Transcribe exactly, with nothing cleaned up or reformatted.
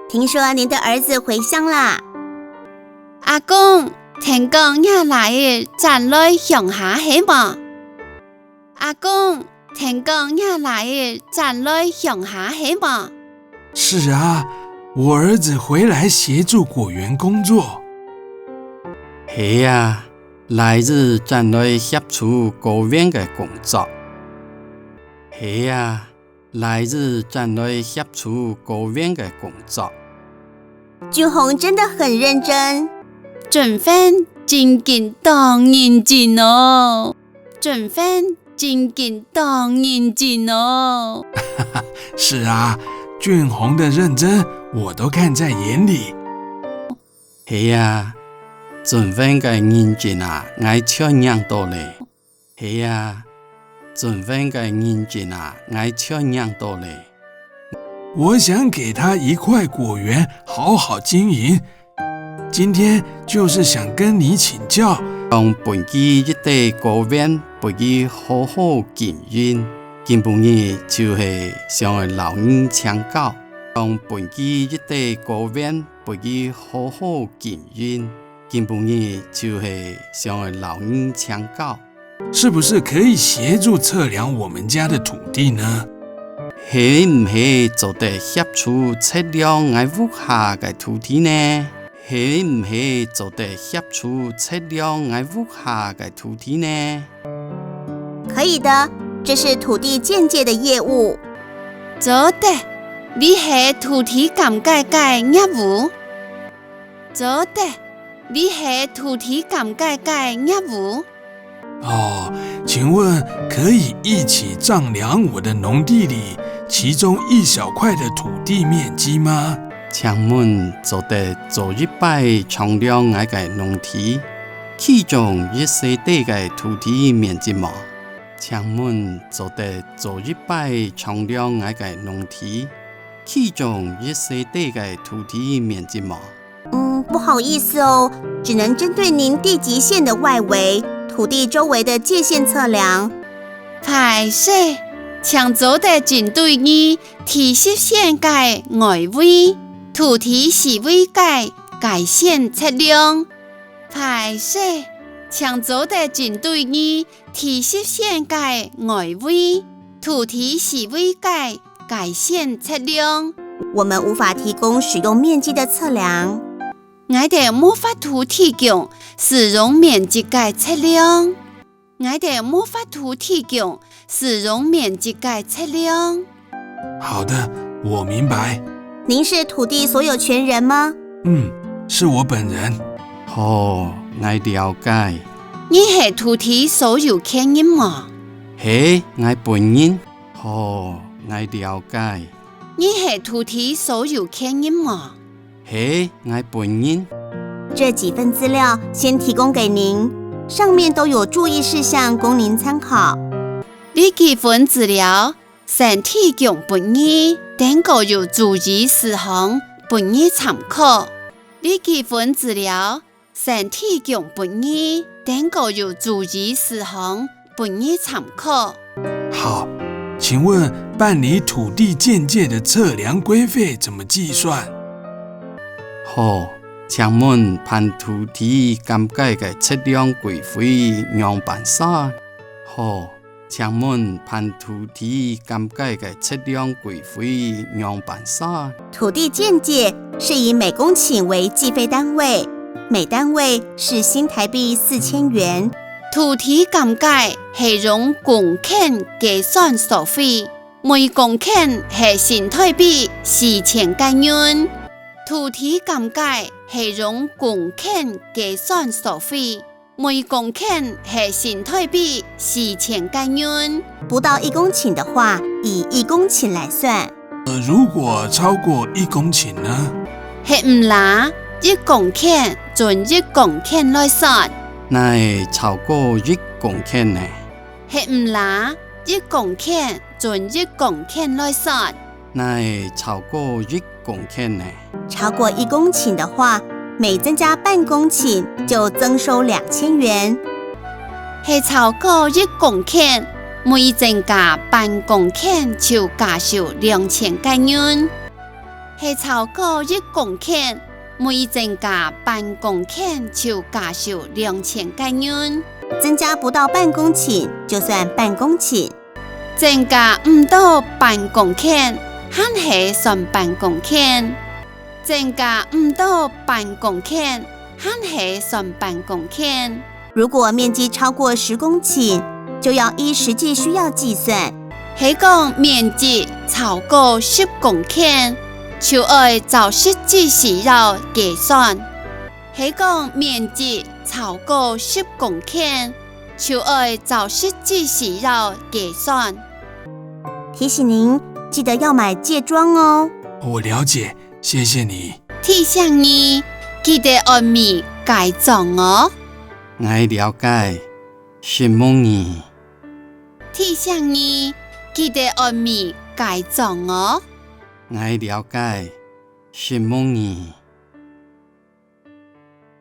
聽說您的兒子回鄉啦？阿公，聽講若倈仔轉來鄉下係無？阿公，聽講若倈仔轉來鄉下係無？是啊，我兒子回來協助果園工作。係啊，倈仔轉來協助果園个工作。係啊，倈仔轉來協助果園个工作。俊宏真的很認真。俊宏真經當認真哦。俊宏真經當認真哦。是啊，俊宏的認真我都看在眼裡。係啊，俊宏个認真啊，𠊎全䀴到咧。係啊，俊宏个認真啊，𠊎全䀴到咧。我想給他一塊果園，好好經營。今天就是想跟你請教。想分佢一垤果園，分佢好好經營。今晡日就係想愛摎你請教。想分佢一垤果園，分佢好好經營。今晡日就係想愛摎你請教。 是不是可以協助測量我們家的土地呢？係毋係做得協助測量𠊎屋下个土地呢？係毋係做得協助測量𠊎屋下个土地呢？可以的，這是土地鑑界的業務。做得，這係土地鑑界个業務。做得，這係土地鑑界个業務。 哦，請問可以一起丈量我的農地裡其中一小塊的土地面積嗎？請問做得做一擺丈量𠊎个農地，其中一細垤个土地面積無？請問做得做一擺丈量𠊎个農地，其中一細垤个土地面積無？ 嗯，不好意思哦，只能針對您地籍線的外圍、土地周圍的界限測量。壞勢，淨做得針對你地籍線个外圍、土地四圍个界線測量。壞勢，淨做得針對你地籍線个外圍、土地四圍个界線測量。我們無法提供使用面積的測量。 𠊎兜無法度提供使用面積个測量。𠊎兜無法度提供使用面積个測量。好的，我明白。您是土地所有權人嗎？嗯，是我本人。好，𠊎了解。你係土地所有權人無？係，𠊎本人。好，𠊎了解。 你係土地所有權人無？係，𠊎本人。這幾份資料先提供給您，上面都有注意事項供您參考。這幾份資料先提供分你，頂高有注意事項分你參考。這幾份資料 先提供分你，頂高有注意事項分你參考。好，請問辦理土地鑑界的測量規費怎麼計算？好，請問辦土地鑑界个測量規費仰般算？好， 請問辦土地鑑界个測量規費仰般算？土地鑑界是以每公頃為計費單位，每單位是新台幣四千元。土地鑑界係用公頃計算所費，每公頃係新台幣四千个銀。土地鑑界係用公頃計算所費， 每公頃係新台幣四千个銀。不到一公頃的話，以一公頃來算。呃，如果超過一公頃呢？係毋罅一公頃，準一公頃來算。若係超過一公頃呢？係毋罅一公頃，準一公頃來算。 若係超過一公頃呢？超過一公頃的話，每增加半公頃就增收兩千元。係超過一公頃，每增加半公頃就加收兩千个銀。係超過一公頃，每增加半公頃就加收兩千個銀。增加不到半公頃就算半公頃。增加毋到半公頃，還係算半公頃。增加毋到半公頃，還係算半公頃。 如果面積超過十公頃，就要依實際需要計算。係講面積超過十公頃，就愛照實際需要計算。係講面積超過十公頃，就愛照實際需要計算。提醒您，記得要買界樁哦。我了解，謝謝你。提醒你，記得愛買界樁哦。 𠊎了解，承蒙你。提醒你，記得愛買界樁哦。𠊎了解，承蒙你。